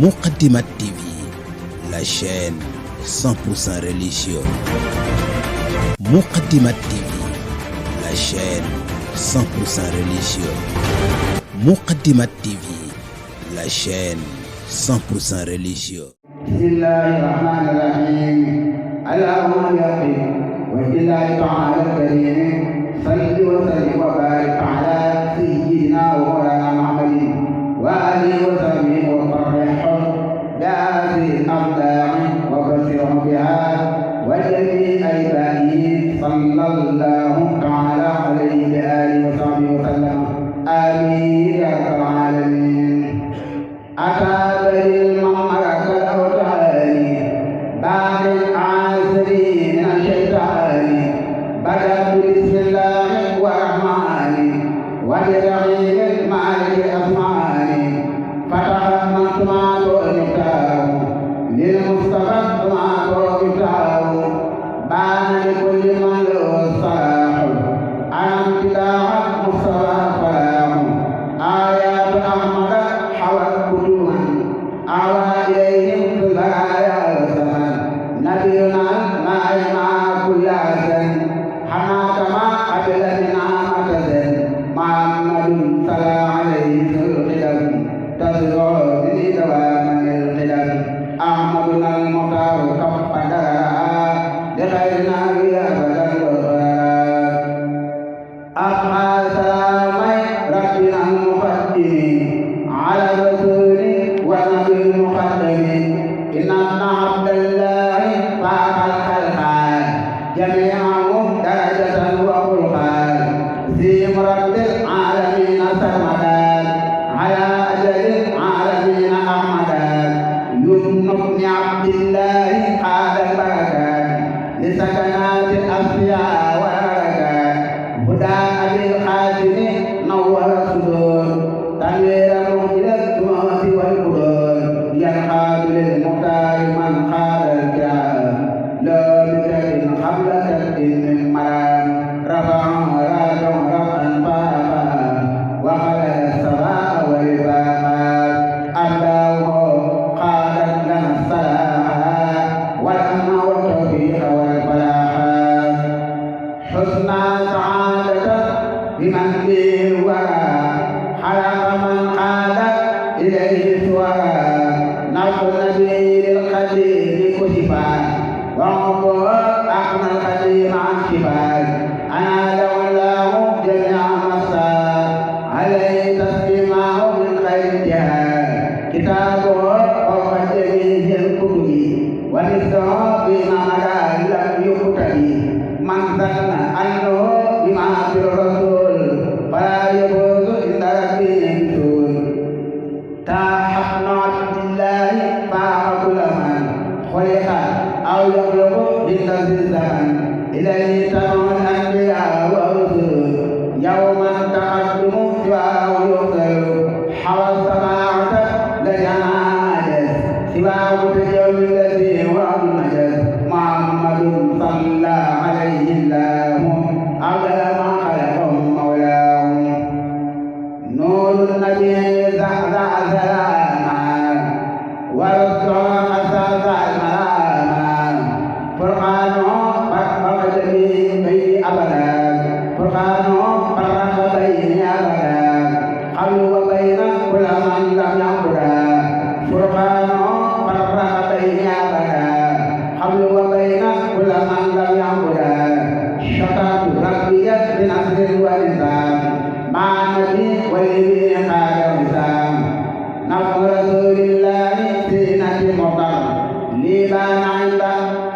Moukhaddamatoul TV, la chaîne 100% religieuse. Moukhaddamatoul TV, la chaîne 100% religieuse. Moukhaddamatoul TV, la chaîne 100% religieuse. Bismillahirrahmanirrahim. Allahumma yaqi wa billahi ta'ala al-karim. Salli wa sallim wa barik ala sayyidina wa mawlana Muhammadin wa alihi wa sahbihi wa farrihhum bi'azi al-abda'i wa basirhum biha wa jami'i ibadihi sallallahu ta'ala alayhi wa alihi wa sahbihi wa sallam. Amin ya rabbal alamin. Atabil mamaraka al-awtani ba'd al-asri min ash-shaytani bada bismillahi wa rahmani wa birahim ma'al asmani fataha masma'u al-mutahu lil mustafa ma'u al-mutahu ba'na li kulli man lahu salahu amtilahu mustafa falahu ayat ahmad hawat kutuman awa ilayhim kulaya zaman nabiyuna ma'ima kullasan hana kama adladina matazen Muhammadun sallallahu alaihi wasallam tazru bi dawamanil qidam ahmadun al-muhtar kaffadara li khairina ya badal أقاسامي ربنا المقدم على رسول ونبي المقدم إن عبد الله فاق الخلق جميعهم درجة وخلقا ذي رب العالمين سرمدا على أجل العالمين أحمدا يمن بن عبد الله قال البركات لسكنات الأصفياء والبركات هدى أبي القاسم نور الصدور تنوير مهجر التماس والقدور ينقاد للمختار من قال الكرام لا بكر قبل كد من مرام رفع راجع رفعا فاقا وخلق السماء والباقات أبداه قادت لنا الصلاح والأمن والتوفيق والفلاح حسنى سعادة بمن به الورى حرم من قادت إليه سورى نصر النبي للقدير كشفا وعقوه أحمى القديم عن شفاك أنا لو الله جميع مسار عليه تسليمه من خير الجهاد كتابه فوق جميع الكتب ومثله بما مدى لم يكتب من ظن أنه بما في الرسول فلا يجوز عند ربه بسول تاحقنا عبد الله فاق كل من خلق أو يخلق عند الزمن إليه تدعو الأنبياء والرسل يوما تقدم سواه يخسر حوى السماعة لجناجز سواه تجول الذي هو النجز محمد صلى عليه الله أفضل ما خلقهم مولاه نور النبي زعزع سلاما والرسول أساس الملام فرقانه فرق به بين أبدا فرقانه فرق بين أبدا قبل وبين كل من لم يعبدا فرقانه فرق بين أبدا قبل وبين كل من لم يعبدا شكرت ربي بنصر ولسان مع النبي ولي قال وسام نصر رسول الله سينة مطر لبان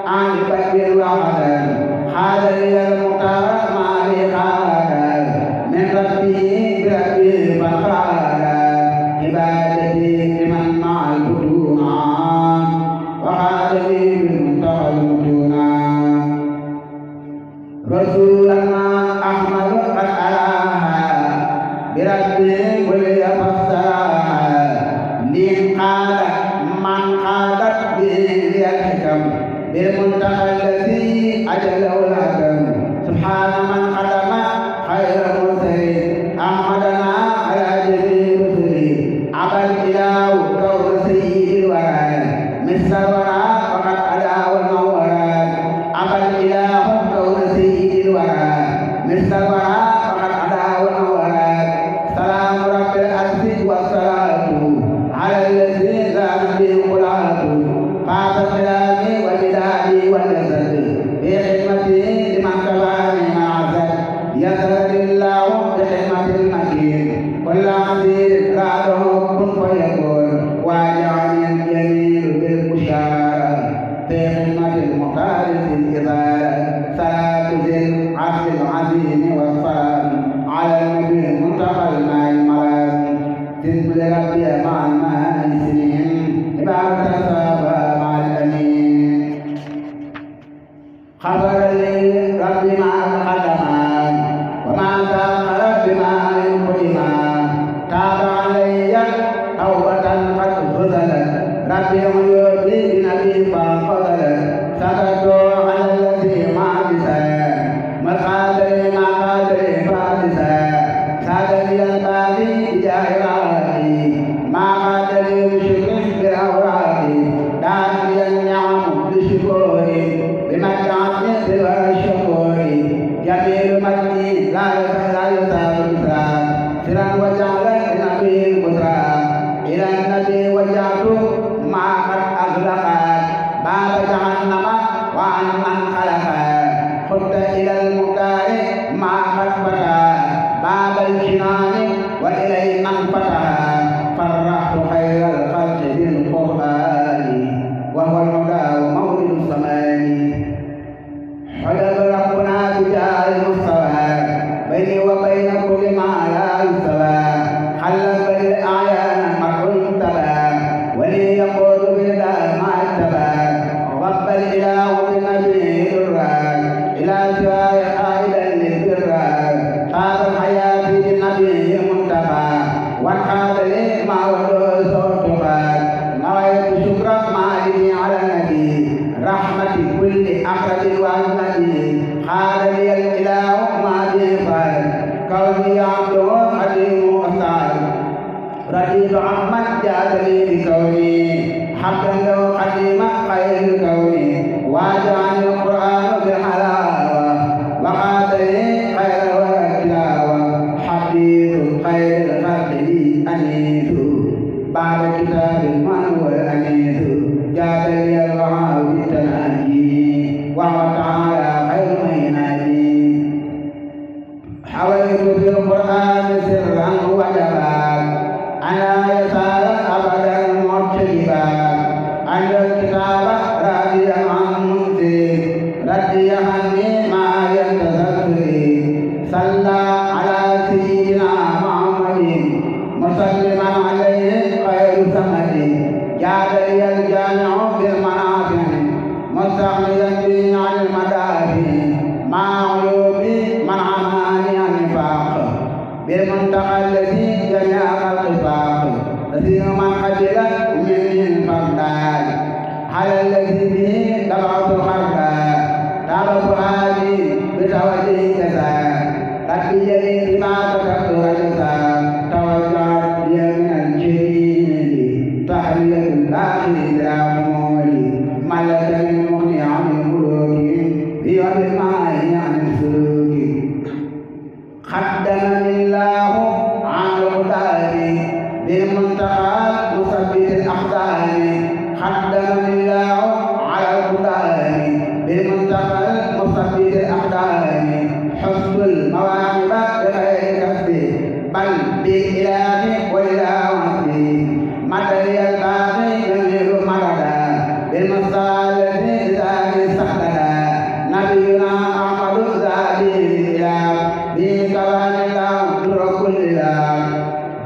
عن بدر وحسن حال إلى المطر ما لي قال من ربه بربه فقال عبادتي لمن مع الفتونا وخالدي بالمنتهى المتونا رسولنا أحمد قد أراها بربه وليفسرها لين قالت من قالت به الحكم بالمنتهى الذي أجله الحكم سبحان من خدم خير مرسلين أحمدنا على جميع رسله عبد الإله كون سيد ربي مع المائسين عبادة الصحابة مع الأمين خبر لي ربي مع القدمان وما تأخر بما ينقدما تاب علي توبة قد غزلت ربي عيوبي بنبي فانفضلت سكت على الذي ما بسا مقادري فادسا سادني الباقي بجاه راحي ما قادري بشكر بالأوراق دعني النعم بشكوري بمجعني سوى الشكور جميل مجدي لا يسار سرا وجعل النبي البشرى إلى النبي وجهت ما قد أغلقت باب جهنم وعن من خلقها خذت إلى المختار ما قد فتى باب الجنان وإليه من فتح فرحت خير الخلق بالقرآن وهو الهدى ومولد الزمان حجب ربنا بجاه المصطفى بيني وبين كل ما لا يستوى خلف الأعيان مر انتبى ولي يقول بالله ما اتبى رب الإله بالنبي درا إلى سواي قائدا للبرا قاد الحياة بالنبي منتهى وانقاد لي ما ودو صوتها نويت شكر مالي على النبي رحمة كل أخرج وأجنبي قال لي الإله ما بيفعل كوني عبده خديم أستاذ رضيت عمن جاد لي بكوني حقا له خديم خير الكون واجعل القرآن بالحلاوة وقال لي خير والتلاوة حديث خير الخلق لي أنيس بعد كتاب من هو الأنيس جاد لي الوهاب بالتناجي وهو تعالى خير من ينادي حويت في القرآن سرا وجبا أنا يسار أبدا مرتجبا عند الكتاب راضيا عن منزل ردي عني ما ينتظر صلى على سيدنا محمد مسلما عليه خير ثمن جاد لي الجامع بالمنافع مستغنيا به عن المدافع مع عيوبي من عماني النفاق بالمنتقى الذي جميع الخلق الذي من قبل من الفردان على الذي به تبعث الخردان تاب فؤادي بتوجه جزاء ربي يلي بما كتبت رجزا توجهت بي من الجليل تحلية الآخر لا مولي ملك المغني عن الملوك في وبالماء عن السلوك خدمني الله عن القدار بالمنتقى مثبت الأقدار خدمني الله على القدار بالمنتقى مثبت الأقدار حسن المواهب بغير كسب بل بالإله وإله وحده مدري الباقي يميل مددا بالمصالح ذات سحددا نبينا أحمد ذاتي الإله به كلام الله در كل إله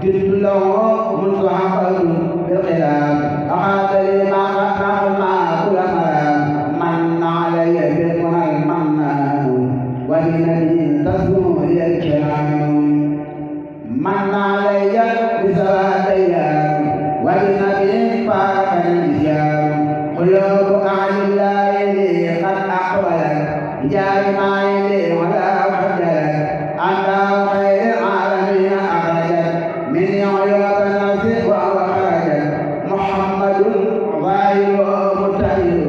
جدت له مصحفة بالخلاف أخذ لي ما خطر ما كل مرام من علي بالمنى المنان وبنبي تسمو لي الكرام من علي بصلاتي وبنبي فارق النسيان قلوب أهل الله لي قد أقبلت بجاه ما يلي ولا خجلت أنت خير العالمين أخرجت من عيوب النفس وهو خرجت محمد ظاهر متهر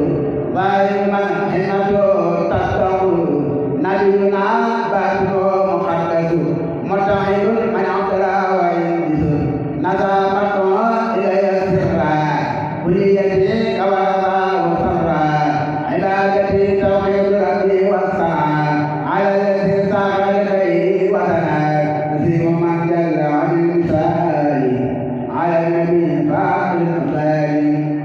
ظاهر من حمته تتقل نبينا باطنه مقدس متهر من عقل ويندس نظامته إلي السرى كليتي كورا وسرى عبادتي توحيد ربي والسعى على الذي سعى لخير وثنى نسيب من جل عن المثال على النبي فاخر الامثال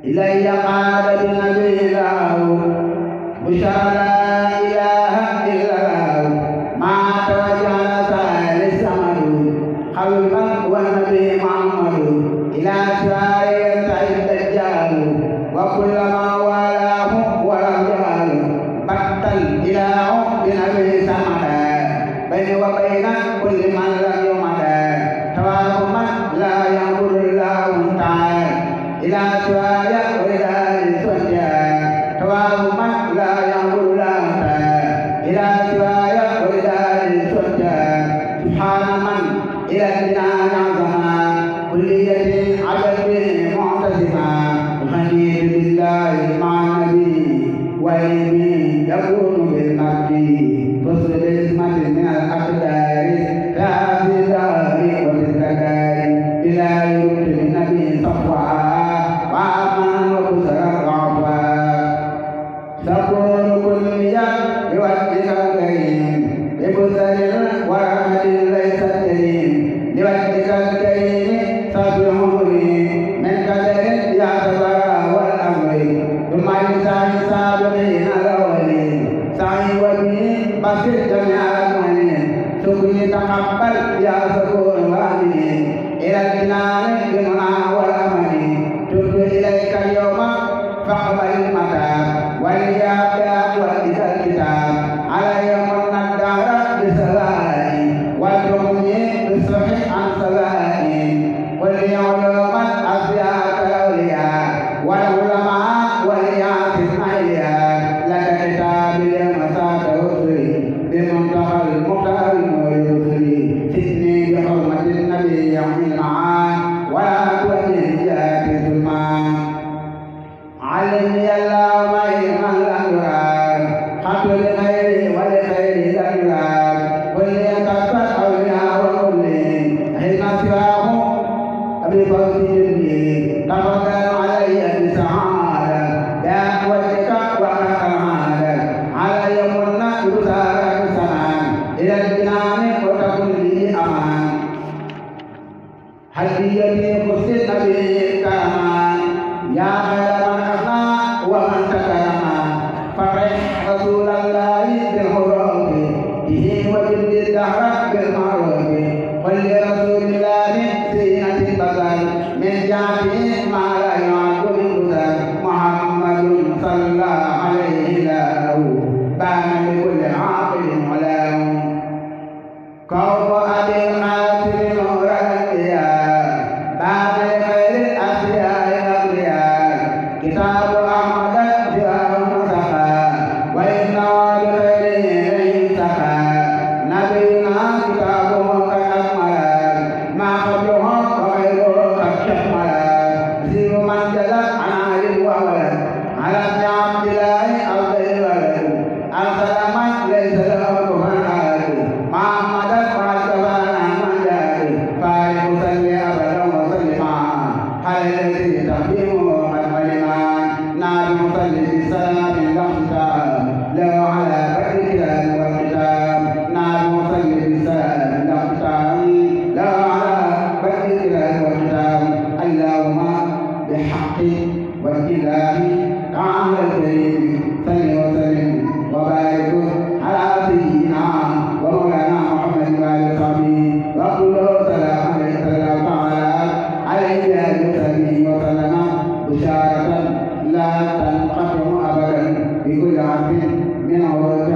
إلي قال بالنبي الله بشرى لا إله إلا الله ما توجه سائل السمد خلقا والنبي مع الجنان بمنى والأمل تبت إليك اليوم فاقبل المتاب والإجابة وإذا الكتاب على يوم الدار بسلائي والتغني بالصحيح عن سلائي وليعلم أصياك الأولياء والعلماء وليعت الأحياء لك كتاب المساك رسلي بمنتهى المختار ويرسلي سدني بحرمة النبي يوم المعاد ولا توجه جهات ظلمان علمني اللهم علما لم يراد خط لغيري ولغيري لم يراد وليكفر أولياء وكلي حين سواه بفوز جدي تفضل علي بسعادة بأقوتك وأكرمانك على يومنا بسارة السماء إلى الجنان وتكن لي أمان هديتي قصد نبي كرمان يا خير من أخنا ومن تكرما فرح رسول الله بالحروف به وجد الدهر بالمعروف قل لرسول الله زينة البصر من جعله ما لا يعد من بصر محمد صلى الله عليه له بان بكل عاقل ولاه كوف أبي القاسم نور الأنبياء بان لخير الأصفياء الأولياء كتاب أحمد جاء مسخا وإنه لخيره سخا نبينا كتابه قد أكمل ما قبله وغيره قد شمل سير من جل عن عالم وولد على ابن عبد الله أفضل الولد أرسل من ليس له كفوا أحد محمدا فاتبعنا من جاد فارق صلي أبدا وسلما على الذي تقديمه قد علما نار مصلي بالسلام الاختتام له على بدر الكلام والكتاب نار مصلي بالسلام الاختتام له على بدر الكلام والكتاب اللهم بحق والإله تعالى الكريم صل وسلم وبارك على سيدنا ومولانا محمد وآله وصحبه وقل سلام عليه السلام تعالى عليه وآله وسلم بشارة لا تنقطع أبدا بكل عبد من عروض